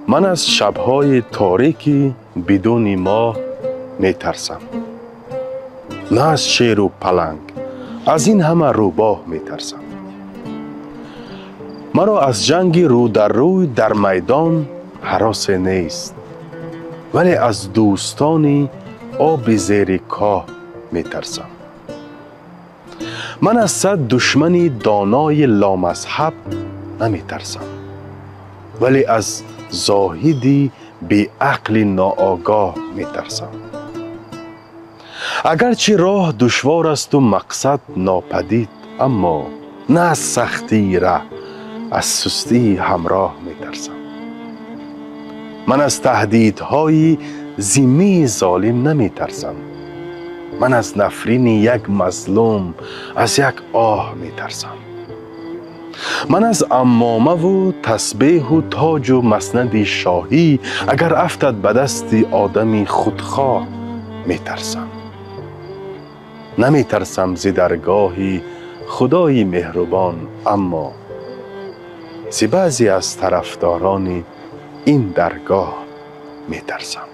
Ман аз шабҳои торики бидуни моҳ метарсам, на аз шеру паланг, аз ин ҳама рӯбоҳ метарсам. Маро аз ҷанги рӯ дар рӯй дар майдон ҳаросе нест, вале аз дӯстони оби зери коҳ метарсам. Ман аз 100 душмани донои ломазҳаб наметарсам, вале аз зоҳиди беақли ноогоҳ метарсам. Агарчи роҳ душвор асту мақсад нопадид, аммо на аз сахтии раҳ, аз сустии ҳамроҳ метарсам. Ман аз таҳдидҳои зиммии золим наметарсам, ман аз нафрини як мазлум, аз як оҳ метарсам. Ман аз аммомаву тасбеҳу тоҷу маснади шоҳӣ, агар афтад ба дасти одами худхоҳ метарсам. Наметарсам зи даргоҳи худои меҳрубон, аммо зи баъзе аз тарафдорони ин даргоҳ метарсам.